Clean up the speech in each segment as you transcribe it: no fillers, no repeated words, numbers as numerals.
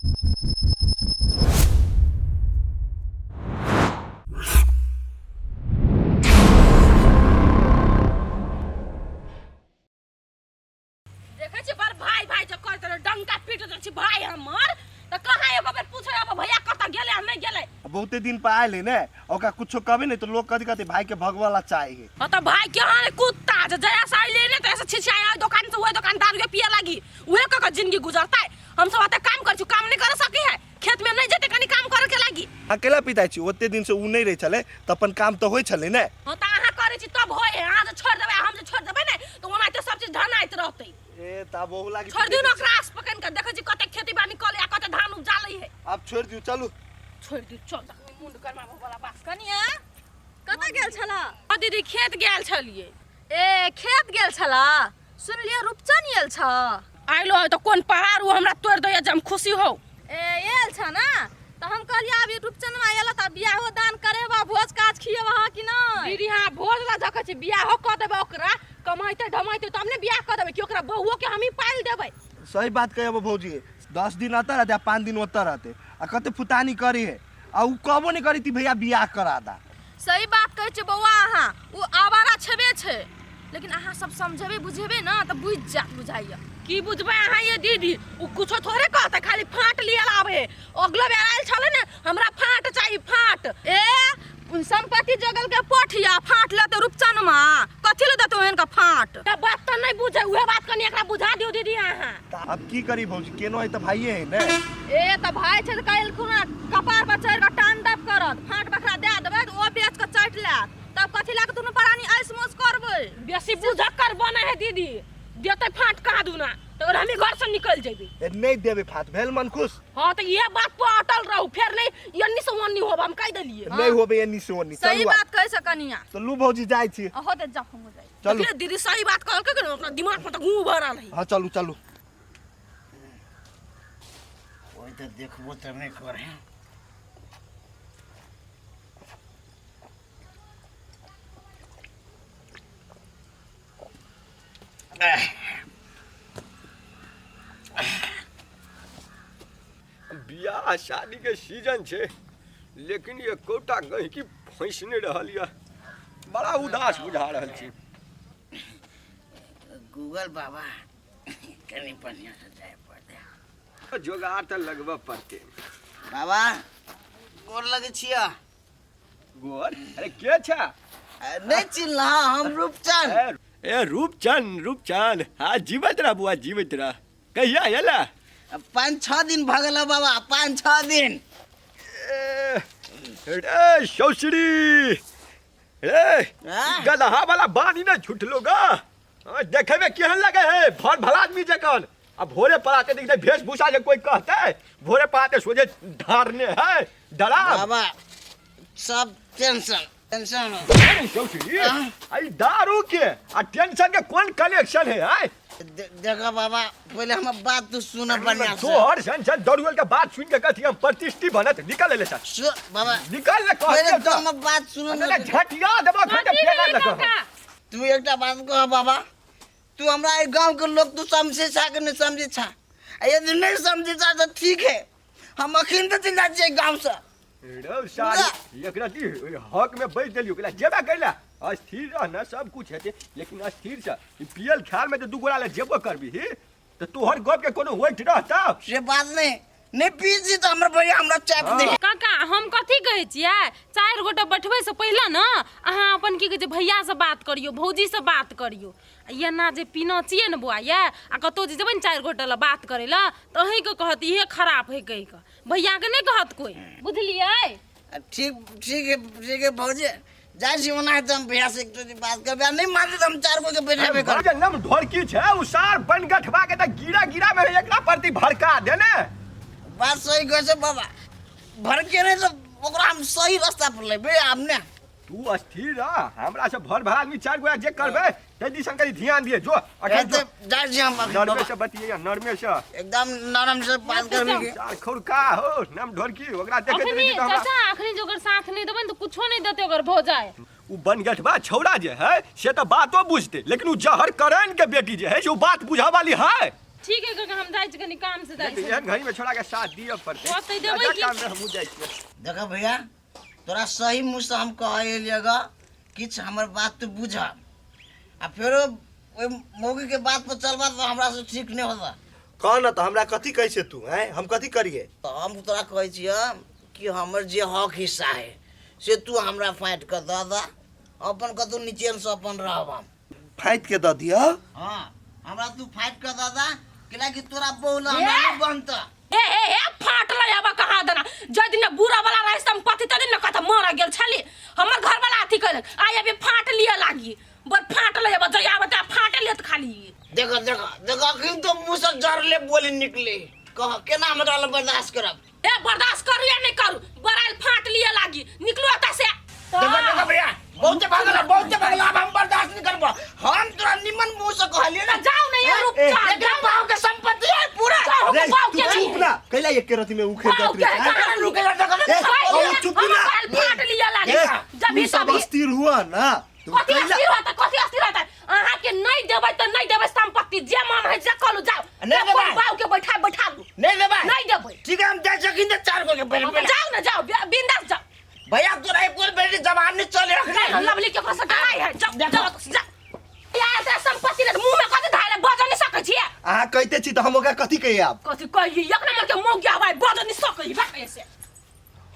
देखै छी बड़ भाई भाई जे करैत रहे डंका पीट दै छी भाई हमर तऽ कहाँ एगो बेर पूछे अब भैया कतऽ गेलै आ नहि गेलै आ बहुते दिन पर आयल है ने ओकरा कुछो कहबे नहीं तो लोग कथी कहते भाई के भगवाला चाहिए हाँ तऽ भाई के हाँ कुत्ता जे जया से अइले ने तऽ ऐसे छिछिया ओहि दुकान से ओहि दुकान दारू के पिए लागी उहे कऽ के जिंदगी गुजरतै हम सब एते काम करै छी काम नहि कर सकी है खेत में नहि जेतै कनी काम करे के लागी अकेला पिताई छी ओते दिन से उ नहीं रहे छले तऽ अपन काम तऽ होइ छले ने हाँ तऽ अहाँ करै छी तब होय है अहाँ जे छोड़ि देबै हम जे छोड़ि देबै ने तऽ ओनाहिते सब चीज धनाइत रहतै ए तब ओहू लागी छोड़ि दियौ ने ओकरा आस पकड़ि कऽ देखै छी कते खेती बाड़ी कऽ ले आ कते धान उपजा लै है आब छोड़ि दियौ चलू छोड़ि दियौ चल तखनी मुंड करमाबऽ वाला बात कनिया कतऽ गेल छला हाँ दीदी खेत गेल छलियै ए खेत गेल छला सुनलियै रूपचन आयल छ आइलो है तऽ कोन पहाड़ ओ हमरा तोड़ि दैया जे हम खुशी हो ए आयल छ ना तऽ हम कहलियै आब ई रूपचनवा आयल तऽ बियाहो दान करेबा भोज काज खिएबा अहाँ कि नहि दीदी हाँ भोज ला देखै छी बियाहो कऽ देबै ओकरा कमाइते ढमाइते तब ने बियाह कऽ देबै कि ओकरा बहुओ के हमही पालि देबै सही बात कहे भौजी 10 दिन अतऽ रहते आ 5 दिन ओतऽ रहते आ कते फुतानी करी है आ उ कहबो नहीं करी ती भैया बियाह करा दा। सही बात कहै छै बौआ अहाँ, ओ आवारा छेबे छै, लेकिन अहाँ सब समझेबै बुझेबै ने तऽ बुझि जायत बुझाइया। की बुझबै अहाँ ये दीदी, ओ कुछो थोड़े कहतै, खाली फाँट लिए आबै है। अगलो बेर आयल छलै ने, हमरा फाँट चाही फाँट। ए संपत्ति जगल के पोठिया फाँट लेतै रूपचनमा, कथी ले देतै ओहन के फाँट? तऽ बात तऽ नहि बुझै, उहे बात कनि एकरा बुझा दियौ दीदी अहाँ। तऽ आब की करी भौजी, केनो है तऽ भाइये है ने। ए तऽ भाय छै तऽ काल्हि खुना कपार पर चढ़ि कऽ तांडव करत, फाँट बखरा दए देबै तऽ ओ बेच कऽ चाटि लेत, तब कथी लए कऽ दुनू प्राणी ऐश मौज करबै। बेसी बुझक्कर बनै है दीदी, देतै फाँट कहाँ दूना तऽ हमी घर से निकल जेबै। ए नहीं देबे फाँट, भेल मन खुश? हाँ तऽ इहे बात पर अटल रहू, फेर नहीं एन्नी से ओन्नी होब, हम कहि देलियै। नहीं होबे एन्नी से ओन्नी। सही चलू आब। बात कहै छै कनिया। तऽ लू भौजी जाइ छी। अहो दे जाउ, हमहूँ जाइ। चलू। देखलियै दीदी सही बात कहलकै कि अपना दिमाग में तऽ गूँ भरल है। हाँ चलू चलू। कोई तो देखबो तऽ नहीं करे। बियाह शादी के सीजन छै लेकिन एकोटा गहिकी फँसि नहि रहल यऽ, बड़ा उदास बुझा रहल छी। गूगल बाबा कनि बढ़िया से जाय पड़तै। जोगाड़ तऽ लगबऽ पड़तै। बाबा गोर लगै छियै। गोर? अरे के छै? नहि चिन्हला, हम रूपचंद। ए रूपचंद, रूपचंद, हाँ जीवैत रह बुआ, जीवैत रह। कहिया एला? 5-6 दिन भऽ गेल बाबा, 5-6 दिन। ए रे सौसरी रे, गदहा वाला बानी ने छुटलो गा, देखे में केहन लगे है भर भला आदमी जकन। आ भोरे पड़ाते देखते वेशभूषा जे कोई कहते भोरे पड़ाते सोझे ढारने है डरा। बाबा सब टेंशन टेंशन। अरे चौधरी, आई दारू के आ टेंशन के कौन कनेक्शन है? आय देखो बाबा, पहले हम बात तो सुन बढ़िया से। तोहर सन सन दरुअल के बात सुन के कथी हम प्रतिष्ठित बनत। निकल ले सर। बाबा निकल ले, पहले कहते तो हम बात सुन। अरे झटिया देबो खटे फेना लग। तू एकटा बात कह बाबा, तू हमरा एहि गांव के लोग तू समझे छा कि नहीं समझे छा? आ यदि नहीं समझे छा तो ठीक है, हम अखन तो चलि जाइ छियै गांव से। रौ सारी एकरा की हक में बैठ देलियो केला जेबा कैला। अस्थिर रह न, सब कुछ हेतै, लेकिन अस्थिर से ई पियल ख्याल में जे दू गोरा ले जेबो करबी ही तऽ तोहर गप के कोनो वेट रहता? से बात नहीं, नहीं पी छी तऽ हमर भैया हमरा चाप दे। काका हम कथी कहै छियै, चारि गोटा बैठबै से पहिले ने अहाँ अपन की कहै छै भैया से बात करियौ, भौजी से बात करियौ। आ एना जे पीना छियै ने बौआ ये, आ कतहु जे जेबै ने चारि गोटा लए बात करै लए तऽ अहीँके कहत इहे खराब है कहि कऽ, भैयाके नहि कहत कोइ, बुझलियै? ठीक ठीक है, ठीक है भौजी, जाइ छी। ओना तऽ हम भैया से एक दू बात करबै, आ नहि मानतै तऽ हम चारि गो के बैठेबे करबै। जे नम ढोलकी छै उ सार बन गठवा के तऽ गिरा गिरा में एकरा प्रति भड़का दे ने। बात सही कहै छै बाबा, भड़के नहि तऽ ओकरा हम सही रास्ता पर लेबै आब ने। तू अस्थिर रह, हमरा से भर भर आदमी चारि गोरा जे करबै ताहि दिसन कनि ध्यान दिए जो। अखन जो। जाइ छी हम अखन नरमे बाबा। से बतियै, नरमे से। एकदम नरम से बात करबै के। चार खुरका हो नम ढोलकी ओकरा देखैत अखनी रहै छी तऽ हमरा चाचा अखनी जे ओकर साथ नहि देबै ने तऽ कुछो नहि देतै ओकर भौजाइ। उ बनगठबा छौड़ा जे है से तऽ बातो बुझतै, लेकिन उ जहर करैन के बेटी जे है से उ बात बुझऽ वाली है। ठीक है काका, हम जाइ छी कनी काम से जाइ छी। एहन घड़ी में छोड़ा के साथ दिअ पड़तै। ओतै देबै की? काम में हमहूँ जाइ छियै। देखो भैया, तोरा सही मुँह से हम कह एलियै ग, किछु हमर बात तू बुझ, आ फेरो ओहि मौगी के बात पर चलबा तऽ हमरा से ठीक नहि होता। कह न तऽ हमरा कथी कहै छै तू? हैं, हम कथी करिए? तऽ हम तोरा कहै छियै कि हमर जे हक हिस्सा है से तू हमरा फाँटि कऽ दऽ दऽ, अपन कतहु निचेनसँ अपन रहब हम। फाँटि के दऽ दिअ? हाँ, हमरा तू फाँटि कऽ दऽ दऽ, कैलाकि तोरा बहु लए हमरा नहि बनतऽ। हे हे हे, फाटलै अब कहाँ देना। जै दिन बूढ़ा वाला रहे संपत्ति तै दिन न कत मर गेल छली। हमर घर वाला अथी कैलक, आइ अभी फाट लिअ लागी, बड़ फाटलै अब जइया बता फाट लिअ त खाली। देखो देखो देखो, अखन तो मुँह से जरले बोली निकले, कह केना हम एकरा लए बर्दाश्त करब? ए बर्दाश्त करू या नहीं करू, बड़ाइल फाट लिअ लागी, निकलू एतऽ से। देखो देखो भैया, बहुते भगला, बहुते भगला, अब हम बर्दाश्त नहीं करबो। हम तोरा निमन मुंह से कहलिए ना, जाओ ना ये रूप ए, चाल, लेकिन जाओ। बाप के संपत्ति है पूरा। जाओ, रे, बाप तू के चुप ना, कैला एक रति में उखेड़ बाप जात के रे? हैं? कहाँ रुके जा, देखो, ए, देखो। ओ, चुप ना। हम फाट लिअ लागी। ए, जब भी तू सब तभी अस्थिर हुआ ना तो कथी कैला अस्थिर होता, कथी अस्थिर होता? अहाँ के नहीं देबै त नहीं देबै संपत्ति, जे मन है जे कहलू जाओ। नहीं जे कोन देबै। बाप के बैठा बैठा लू। नहीं देबै। नहीं देबै। ठीक है, हम जाइ छी त चार गो के पहिले पहिले। जाओ ना जाओ, बिंदास जाओ। भैया तोरा एक और बेटी जवान नहीं चले अखने। नहीं, लवली के ओकरा से डराई है। जाओ जाओ जाओ। यार से संपत्ति ले मुंह में कथी धारे बज नहीं सकै छियै। अहाँ कहिते छी तऽ हम ओकरा कथी कहियै आब? कथी कहियै? एक नंबर के मौगिया भाई बज नहीं सकै बा ऐसे।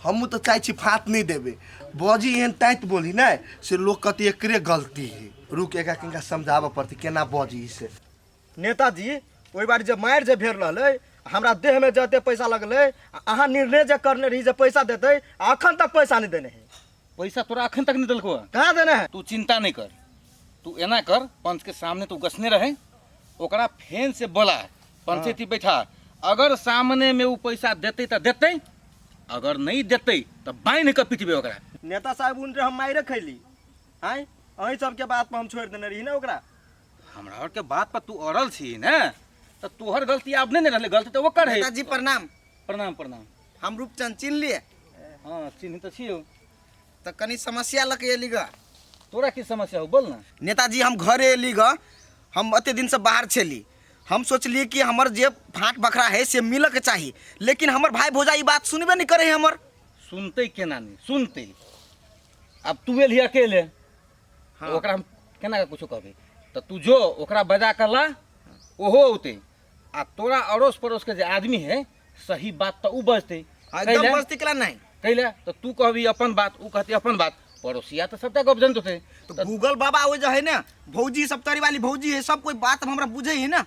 हमहूँ तऽ चाहै छी फाँत नहि देबै, बजी एहन ताइत बोली ने से लोक कहतै एकरे गलती है। रुक, एकरा किनका समझाबऽ पड़तै केना बजी से। नेताजी, ओहि बार जे मारि जे भेल रहलै, हमरा देहमे जते पैसा लगलै, आ अहाँ निर्णय जे करने रही जे पैसा देतै, आ अखन तक पैसा नहि देने है। पैसा तोरा अखन तक नहीं देलको है? कहाँ देने है? तू चिंता नहीं कर, तू एना कर, पंच के सामने तू गसने रहे, ओकरा फेन से बोला, पंचायती बैठा, अगर सामने में वो पैसा देते तो देते, अगर नहीं देते तो बान्हि के पिटबे ओकरा। नेता साहब, उन हम मारे खैली आँय, अहीं सबके बात पर हम छोड़ि देने रही ने ओकरा। हमरा और के बात पर तू अड़ल छी ने, तो तोहर गलती आब नहीं ने रहले, गलती तो ओकर है। नेताजी प्रणाम। प्रणाम प्रणाम। हम रूपचंद चिन्ह लिए? हाँ, चिन्ह तो छियो। तऽ कनी समस्या लऽ के एली ग। तोरा की समस्या हो, बोल ना। नेताजी, हम घरे एली ग, हम एते दिनसँ बाहर छली, हम सोचलिए कि हमर जे फाँट बखरा है से मिलऽ के चाही, लेकिन हमर भाई भौजाई ई बात सुनबे नहीं करे है हमर। सुनते केना नहीं सुनते, अब तू एलही अकेले। हाँ। ओकरा हम केना के कुछो कहबै, तऽ तू जो ओकरा बजा के ला, ओहो औतै, आ तोरा अड़ोस पड़ोस के जे आदमी है सही बात तऽ उ बजतै। हाँ, एकदम बजतै, केला नहीं? कैला तऽ तू कहबी अपन बात, उ कहती अपन बात, पड़ोसिया तऽ सबटा गप जनत होतै। तो गूगल बाबा ओ जो है ना, भौजी सब तरी वाली भौजी है, सब कोई बात हमरा बुझे है ना।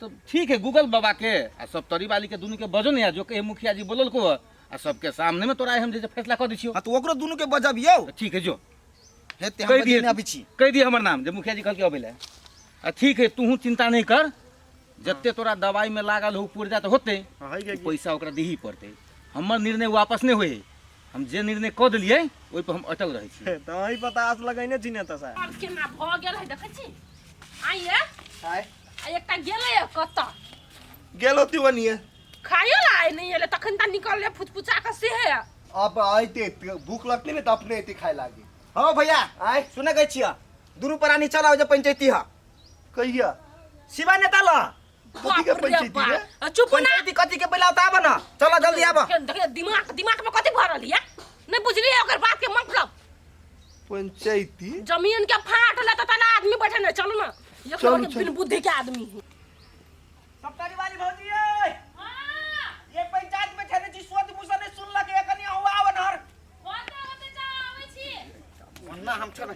तो ठीक है, गूगल बाबा के आ सब तरी वाली के दुनू के बजो नहीं, आ जो कहे मुखिया जी बोलल को, आ सबके सामने में तोरा हम जे फैसला कऽ दै छियौ। हाँ, तो ओकरो दुनू के बजबियौ। तऽ ठीक है, जो हेतै, हम कहि दिए बजेने अबै छी। कहि दिए हमर नाम जे मुखिया जी कहलकै अबै लए। आ ठीक है, तूहू चिंता नहीं कर, जते तोरा दवाई में लागल हो पुर्जा तऽ होतै, पैसा ओकरा दिही पड़तै। हमर निर्णय वापस नहीं होय, हम जे निर्णय कऽ देलियै ओहि पर हम अटल रहै छी। तऽ अहीं पर तऽ आस लगैने छी नेता साहब। आब केना भऽ गेल है देखै छी? आइए। आय। आ एकटा गेलै कतऽ? गेल होती ओनिए। खाइयो ला आइ नहि एलै, तखन तऽ निकललै फुचफुचा कऽ से है। अब अइते भूख लगतै ने तऽ अपने अइते खाय लागी। हाँ भैया, आय। सुने गई छिया, दुनू प्राणी चल आओ जे पंचायती हा। कहिया? शिवा नेता ल। कथी के बाप रे पंचायती बाप। रे? आ, चुप ना। पंचायती कथी के पहले आब ना, चलो जल्दी आब। देखिए दिमाग, दिमाग में कथी भरल या नहीं बुझलिए ओकर बात के मतलब? पंचायती जमीन के फाट ले त तना आदमी बैठे नहीं, चलू ना, एक चलू, नंबर के चलू। बिन बुद्धि के आदमी है। सप्तारी वाली भौजी ए, ये पंचायत में ठहरे छी, सोच मुसा नहीं सुनलक, ए कनी आउ आव नहर। ना हम छोड़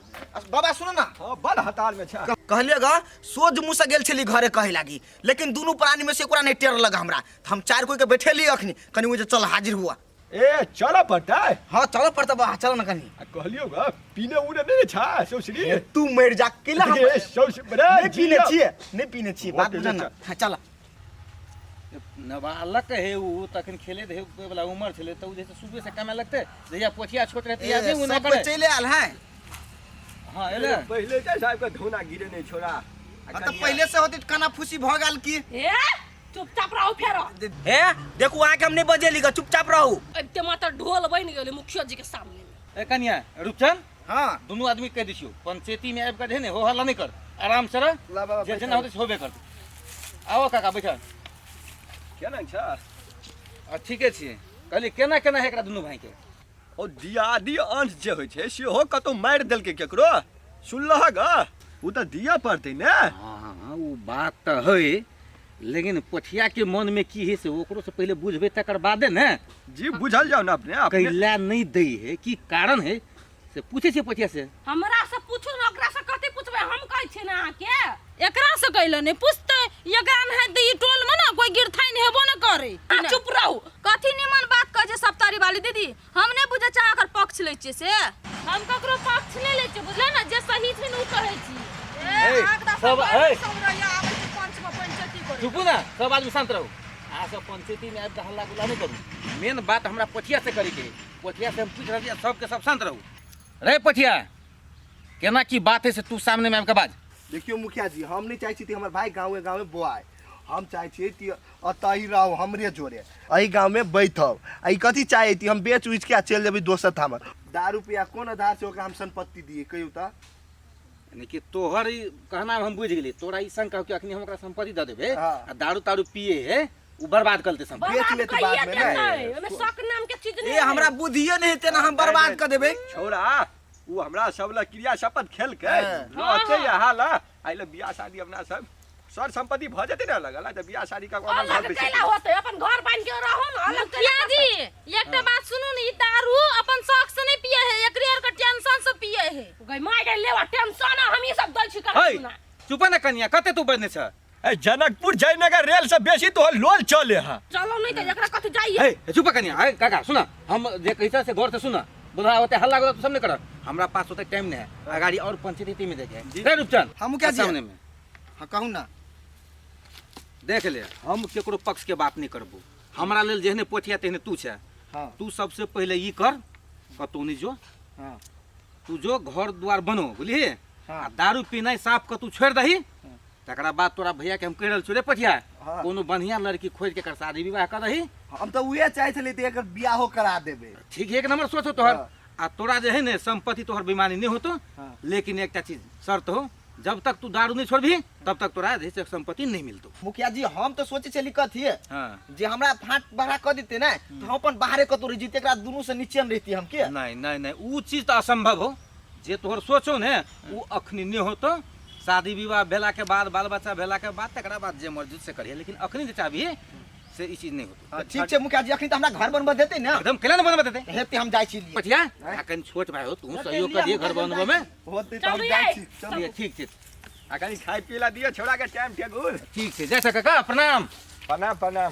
बाबा, सुनो ना। हाँ, बड़ हतार में छै। कहलिए ग, सोझ मुँह से गेल छली घरे कहे लागी, लेकिन दुनू प्राणी में से ओकरा नहीं टेर लगा हमरा, त हम चार कोई के बैठेली अखनी, कनी वो जे चल हाजिर हुआ। ए चल पड़तै। हाँ चल पड़तै बाबा, चल ना कनी। आ कहलियौ ग, पीने उने नहि ने छै सौसरी? तू मर जा केला हम ए सौसरी रे, नहीं पीने छिए, नहीं पीने छिए, बात बहुत बुझ ना। अच्छा। हाँ चल। नाबालक है उ, तखन खेले रहे वाला उम्र छलै, तऽ उ जे छै सुबह से कमाए लगतै, जहिया पोठिया छोट रहतै याद नहीं उ ना सब करे। कोई चले आयल है। हाँ एले पहिले जे साहब के धोना गिरे नहीं छोड़ा। हाँ, तऽ पहिले से होती काना फूसी भऽ गेल की। ए चुपचाप रहो फेरो। हे देखू, अहाँके हम नहीं बजेली ग, चुपचाप रहू। अबिते मात्र ढोल बनि गेलै मुखिया जी के सामने में। ए कनिया रूपचंद, हाँ दुनू आदमी कहि दै छियौ, पंचायती में आबि कऽ जे ने हो हल्ला नहीं कर, आराम से रह, ला बाबा, जे जेना होतै से होबे करतै। आबो काका बैठ। केना छ? आ ठीके छियै। कहलियै केना केना है एकरा दुनू भाई के? ओ दियादी अंश जे होइ छै सेहो कतौ मारि देलकै केकरो, सुनलह ग? ओ तऽ दिअ पड़तै ने। हाँ हाँ ओ बात तऽ है, लेकिन पोठिया के मन में की है से ओकरो से पहले बुझबे तकर बादे ने। जी बुझल जाओ ना अपने अपने। कैला नहीं दै है, की कारण है से पूछे छियै पोठिया से। हमरा से पूछू ने, ओकरा से कथी पूछबै? हम कहै छियै ने अहाँके। एकरा से कैला नहीं पूछते? एकरा नहीं त ई टोल में ना कोई गिरथाइन हेबो न करे। अहाँ चुप रहू। कथी निमन बात कहै छै सप्तारी वाली दीदी? हम नहि बुझै छियै अहाँ एकर पक्ष लै छियै से। हम ककरो पक्ष नहि लै छियै, बुझलै ने? जे सही छै ने ओ कहै छियै। ए, अहाँके तऽ सब- अपन ए। सब रहैया, आबै छै पंच मे पंचायती करै। चुपू ना, सब आदमी शांत रहू। अहाँ सब पंचायती में आबि कऽ हल्ला गुल्ला नहि करू। मेन बात हमरा पोठिया से करैके है। पोठिया से हम पूछि रहल छी, सबके सब शांत रहू। रे पोठिया, केना की बात है से तू सामने में आबि कऽ बाज। देखियौ मुखिया जी, हम नहीं चाहै छी कि हमर भाई गाँवे गाँवे बोआए। हम चाहै छियै कि एतऽ ही रहू, हमरे जोरे एहि गाँवमे बैठब। आ ई कथी चाहै कि हम बेच उच के आ चलि जेबै दोसर ठाम। दारू पिया कोन आधार से ओकरा हम संपत्ति दिए, कहियौ तऽ? यानी कि तोहर ई कहना हम बुझि गेलियै। तोरा ई शंका हो कि अखनी हम ओकरा संपत्ति दऽ देबै हाँ। आ दारू तारू पिए है, उ बर्बाद कर देतै संपत्ति। बेच बर्बाद लेतै कइए बादमे, नहि? देतै, ओहिमे शक नाम के चीज ए नहि। हमरा बुद्धिए नहि हेतै ने, हम बर्बाद कऽ देबै। छौड़ा ओ हमरा सब लग क्रिया शपथ खेलकै हाँ। रहतै यहाँ ला। आइ ले बियाह शादी अपना सब सर संपत्ति भऽ जेतै ने लगल तऽ बियाह शादी कऽ कऽ अपना घर अलग बेच कैला होतै? अपन घर बान्हि के रहू ने अलग। मुखिया जी, एकटा बात सुनू ने, ई दारू अपन शौक से नहीं पिए है, एकरे आर के टेंशन से पिए है। गई माय गई, लेवा टेंशन हम ई सब दै छी है कहाँ सुना। चुप ने कनिया, कते तू बजने छ? ए जनकपुर जयनगर रेल से बेसी तोहर लोल चले हा। चलो नहीं तऽ एकरा कथी जाइए। हे चुप कनिया। हे काका सुन, हम जे कहै छ से गौर से सुन। बुढ़ा होते हल्ला गुल्ला तू सब नहीं कर, हमरा पास होते टाइम नहीं है। अगाड़ी और पंचायती में देखे रे रूपचंद। हाँ, मुखिया जी। सामने में। हाँ कहू ना। देख ले, हम केकरो पक्ष के बात नहीं करबो। हमरा लेल जेहने पोठिया तेहने तू छे। हाँ। तू सबसे पहले ई कर, कतौ नहीं जो। हाँ। तू जो घर द्वार बनो, बुझलिही? हाँ। आ दारू पीनाइ साफ कऽ तू छोड़ि दही, तकरा बाद तोरा भैया के हम कहि रहल छियौ रे पोठिया, हाँ। कोनो बढ़िया लड़की खोजि के एकर शादी विवाह कऽ दही। हम तऽ उहे चाहै छलियै तऽ एकर बियाहो करा देबै। ठीक है, एक नंबर सोच हो तोहर। हाँ। आ तोरा जे है ने संपत्ति तोहर बेईमानी नहीं होतो। हाँ। लेकिन एकटा चीज शर्त हो, जब तक तू दारू नहीं छोड़बही तब तक तोरा जे है संपत्ति नहीं मिलतो। मुखिया जी, हम तो सोचे छली कथी हाँ। जे हमरा फाट बढ़ा कऽ देते ने तो हम अपन बाहरे कतौ रहि जैते, एकरा दुनू से नीचे में रहती हम के। नहीं नहीं नहीं, ऊ चीज तो असंभव हो। जे तोहर सोचो ने ऊ अखनी नहीं होतो। शादी विवाह भेला के बाद, बाल बच्चा भेला के बाद, तकरा बाद जे मर्जी से करिए, लेकिन अखनी जे चाहबी से ई चीज नहीं होतो। हाँ, ठीक छै मुखिया जी, अखनी तो हमरा घर बनबऽ देते ने। एकदम केना ने बनबऽ देते? हेते हम जाइ छी लिए। पठिया, आ कनि छोट भाई हो, तू सहयोग कर दिए घर बनबऽ में। होते तऽ हम चलू जाइ यै। छी, चलू। चलिए, ठीक छै। आ कनि खाय पी ला दिअ छौड़ा के टाइम टेबुल। ठीक छै, जाइ छ काका, प्रणाम। प्रणाम प्रणाम।